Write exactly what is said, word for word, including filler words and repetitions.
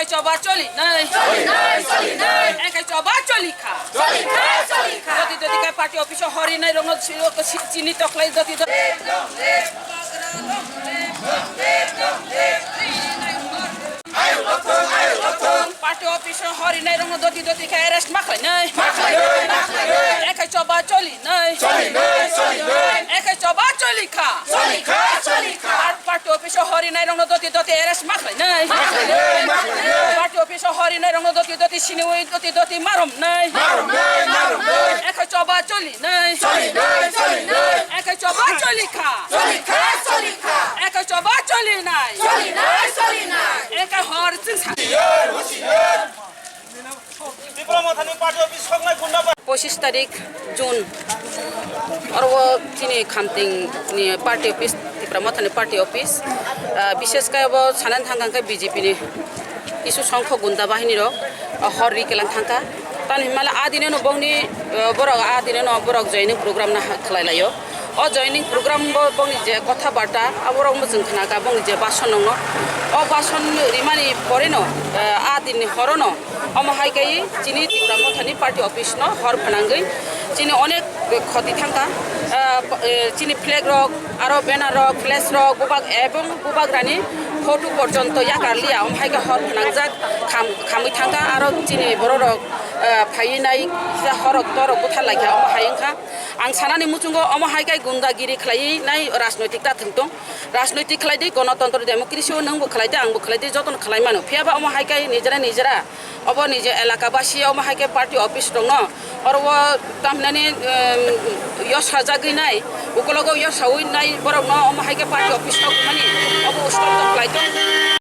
Choba choli nai. Choli nai, choli nai. Ekai choba choli kha. Choli kha, choli kha. Doti doti kai party office o hori nai rongno si-, si-, chini toklai doti doti. Party office o hori nai rongno doti doti kai arrest ma khlai nai. Ma khlai nai, ma khlai nai. Ekai choba choli nai. Choli nai, choli nai. Ekai choba choli kha. Choli kha, choli kha. Ar party office o hori nai rongno doti doti arrest ma khlai nai. Ma khlai nai, ma khlai nai. Party office o hori nai rongno doti doti siniwi doti doti marom nai. Marom nai, marom nai. Ekai choba choli nai. Choli nai, choli nai. Ekai choba choli kha. Choli kha, choli kha. Ekai choba choli nai. Choli nai, choli nai. Ekai hor chwngsa. Husiar, husiar. Tipra Mothani party office soknai gunda ba- Pochis tarik June, oro o chini Khamting ni party office, Tipra Mothani party office, ah, bishes khe abo sanani thang khe B J P ni kisu songkho gunda bahini rok, ah, hor ri kelang thangkha. Tani himala a dine no bongni, ah, borok a dine no borok joining program na khlai laio. O joining program bo bongni je kotha barta, aborok muchung khna kha bongni je bason nongno. O bason rimani pore no, eh, a dinni horo no, omo hai kai chini Tipra Mothani party office no hor phnangwi chini onek khoti thangkha. Eh, p-, eh, chini flag rok, aro banner rok, flash rok, bubak ebong bubagrani photo porjonto yakar liya, omo hai khe hor phnangjak kham-, khamwi thangkha, aro chini borok rok, eh, phaiwi nai, kisa horok torok buthar laikha, omo hai wngkha. Ang sanani muchungo omo hai khe gundagiri khlaiwi nai rajnoitik ta thwng tong. Rajnoitik khlai di, gonotontro democracy o nwngbo khlai di, angbo khlai di, jotono khlai mano. Phiya ba omo hai khe nijera nijera obo nijo elaka basi omo hai khe party office rokno oro o tamhinani, em, yosajagwi nai, ukologo yosawi nai borokno omo hai khe party office rok mani obo stop tong khlai tong.